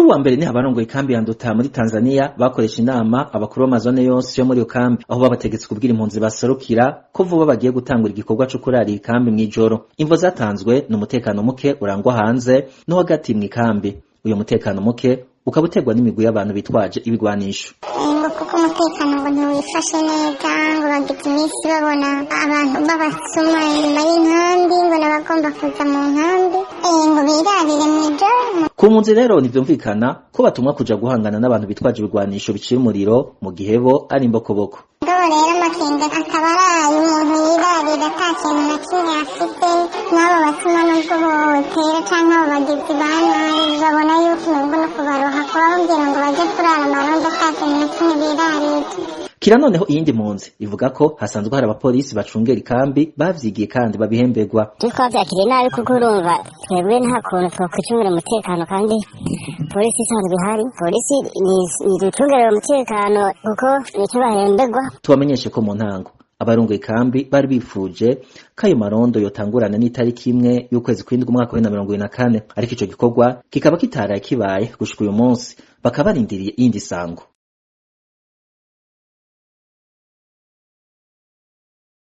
Kuri uwa mbere niho abarongoye ikambi ya Nduta muri Tanzania bakoresha inama abakuru b'amazone yose yo muri iyo kambi, aho babategetse kubwira impunzi baserukira ko vuba bagiye gutangura igikorwa co kurara iyi kambi mw'ijoro. Imvo zatanzwe ni umutekano muke urangwa hanze no hagati mw'ikambi. Uyo mutekano muke ukaba uterwa n'imigwi y'abantu bitwaje ibigwanisho. Ngo kuko umutekano ngo ntiwifashe neza, ngo bagize iminsi babona abantu b'abasuma inyuma y'inkambi, ngo n'abagomba kuza mu nkambi, ngo birarire mw'ijoro. Ku mpunzi rero ntivyumvikana ko batumwa kuja guhangana n'abantu bitwaje ibigwanisho biciye umuriro mu gihe bo ari imbokoboko. Mugabo rero amakenga akaba araye umuntu yirarira ata kintu na kimwe afite, n'abo basuma nubwo botera canke abo bagizi ba nabi babona yuko inyungu no kubaroha kubabwira ngo baje kurara amarondo ata kintu na kimwe birarira. Kira noneho iyindi mpunzi ivuga ko hasanzwe hari abapolisi bacungera ikambi bavyigiye kandi babihemberwa. Twe twavyakiriye nabi, kuko urumva twebwe nta kuntu twokwicungira umutekano kandi polisi isanzwe ihari. Polisi niducungerera umutekano kuko nico bahemberwa. Tubamenyeshe ko mu ntango abarongoye ikambi bari bifuje ko ayo marondo yotangurana n'itariki 1 y'ukwezi kw'indwi umwaka wa 2024, ariko ico gikorwa kikaba kitaraye kibaye gushika uyu munsi, bakaba barindiriye iyindi sango.